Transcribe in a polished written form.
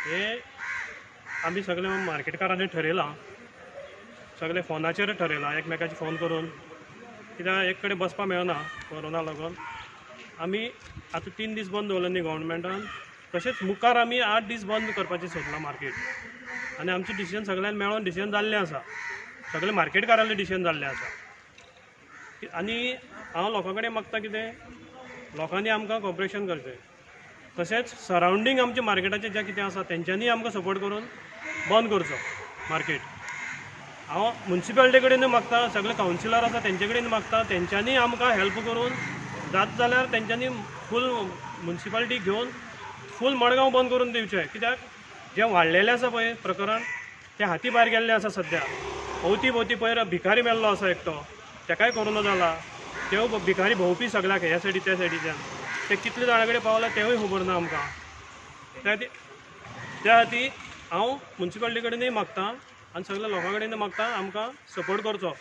हे आमी सगळे मार्केटकारांनी ठरयलां, सगळे फोनाचेर ठरयलां, एकमेकाचे फोन करून, कित्याक एक कडेन बसपाक मेळना कोरोना लागून. आमी आतां 3 दीस बंद दवरले न्ही गव्हर्मेंटान, तशेंच मुखार आमी 8 दीस बंद करपाचें सोदलां मार्केट. आनी आमचें डिसिजन सगळ्यान मेळोन डिसिजन जाल्लें आसा, सगळे मार्केटकारांलें डिसिजन जाल्लें आसा. आनी हांव लोकां कडेन मागता कितें, लोकांनी आमकां कॉपरेशन करचें, तशेंच सरावंडींग आमच्या मार्केटाचें जें कितें आसा तेंच्यांनी आमकां सपोर्ट करून बंद करचो मार्केट. हांव मुन्सिपालिटी कडेन मागता, सगळे कावन्सिलर आसा तेंचे कडेन मागता, तेंच्यांनी आमकां हेल्प करून जाता जाल्यार तेंच्यांनी फूल मुन्सिपालिटी घेवन फूल मडगांव बंद करून दिवचें. कित्याक जें वाडलेलें आसा पळय प्रकरण तें हाती भायर गेल्लें आसा सद्या. अवती भोवती पयर भिकारी मेल्लो आसा एकटो, तेकाय कोरोना जाला. तेव भिकारी भोंवपी सगळ्याक ह्या सायडी त्या सायडीच्यान, ते कितले जाणां कडेन पावला तेवूय खबर ना आमकां. त्या खातीर हांव मुन्सिपालिटी कडेनूय मागता आनी सगल्या लोकां कडेन मागता आमकां सपोर्ट करचो.